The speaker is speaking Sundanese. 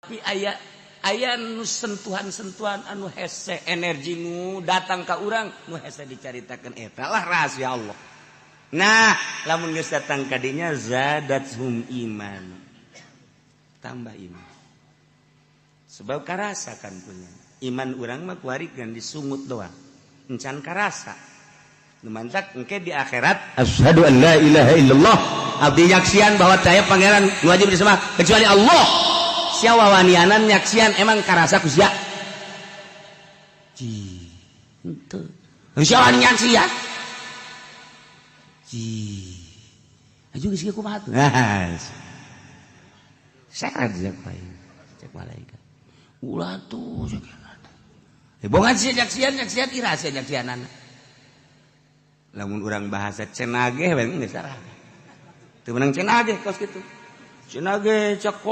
Tapi aya aya nu sentuhan-sentuhan anu hese, energi nu datang ka urang nu hese dicaritakeun. Eta lah rahasia Allah. Nah, lamun geus datang ka dinya, zadathum iman, tambah iman, sebab karasa kan punya iman. Urang mah kuari gan disungut doang, encan karasa. Nu mantak engke di akhirat, asyhadu an la ilaha illallah, abdi nyaksian bahwa saya pangeran wajib disembah kecuali Allah. Sia wawanianan nyaksian, emang karasa ku sia? Ji henteu. Sia wani nyaksian? Ji aju geus kumaha tuh? Nah, seret cek cek malaikat, ulah tuh cek. Bongan sia nyaksian, nyaksian ira sia nyaksianan. Lamun urang bahasa cenah ge we geus sarah. Teu meunang cenah ge kos kitu. Cenah ge cek.